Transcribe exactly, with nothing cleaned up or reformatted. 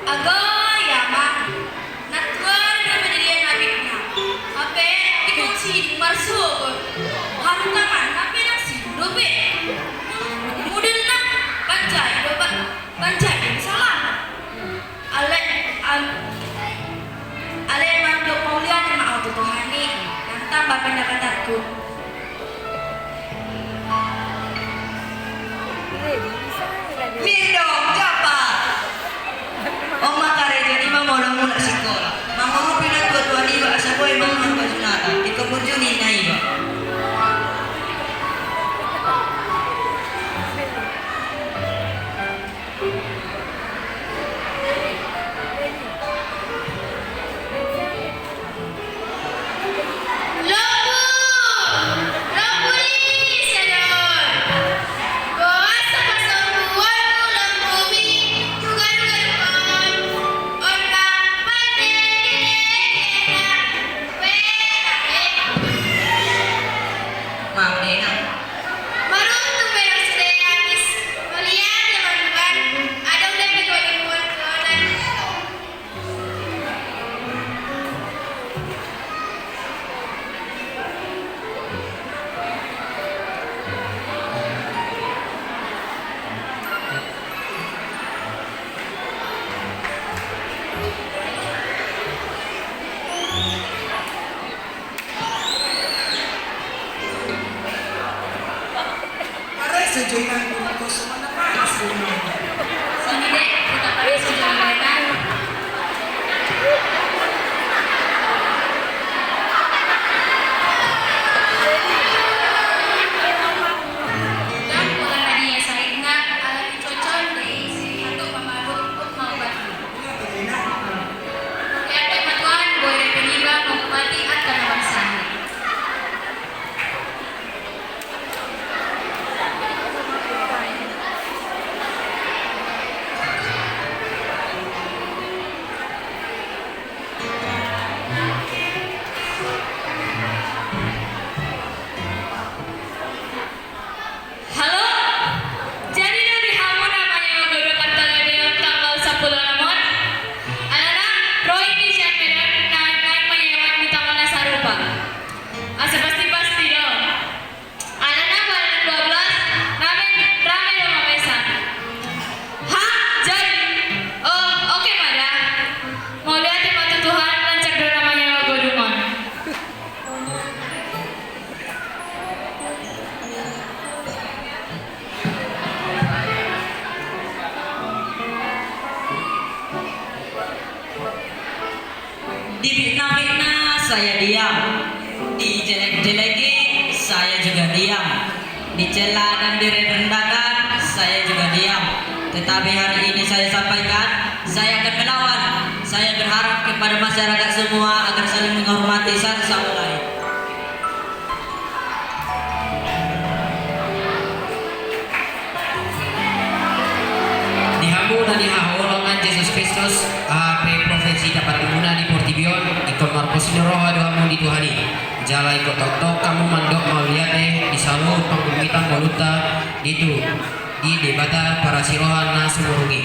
Agoi, amang. Nantuari do pandidian abitna. Hape ingkon sidung marsogot. Haru tanganna pe ndang sidung dope. Mudena panjai do, panjai do salama. Alai, al-, alai mandok mauliate ma au tu Tuhan i, ndang tamba pendapatanku. Mirdong, japa. On ma karejo niba molo mulak sikola. Mangurupi natuatua niba asa boi manuhor baju nata. Ingkon burju ninna iba. Lombu! Lombu ni sador! Boasa pasombuonmu lombu mi tu garugaru on? On ma pande gedegena. Weh, tahe. Maaf, Dena. Maruntung be do sude habis. Mauliate ma Tuhan. Adong dope godangmuna tu hona. Pareso jo inangku, na kosong na panas do inangku. Songon i do, hita pareso jo inangku. Ndang pola na dia sahitna, ala ni cocon do i, si hatu pamadung, uk maubat. Ia pe ma Tuhan, boi dope niba mangubati angka na marsahit. Halo? Jadi do di hamu na manyewa godang Kartagede on tanggal sampulu onom on? Alana ro hami sian Medan naeng manyewa di tanggal na sarupa. Asa pasti-pasti do. Alana bulan dua belas, rame, rame do mamesan. Hah? Jadi? Oh, oke ma da. Mauliate ma tu Tuhan, lancar do na manyewa godang on. Difitnah-fitnah, saya diam. Dijelek-jeleki, saya juga diam. Dicela dan direndahkan, saya juga diam. Tetapi hari ini saya sampaikan, saya akan melawan. Saya berharap kepada masyarakat semua agar saling menghormati satu sama lain. Di hamu na nihaholongan Jesus Kristus, aha pe profesi tapatimuna di portibi on, ingkon marpos ni roha do hamu di Tuhan i. Jala ingkon tongtong hamu mandok mauliate di saluhut panggumitan ngolunta di tu, di Debata parasiroha na sumurung i.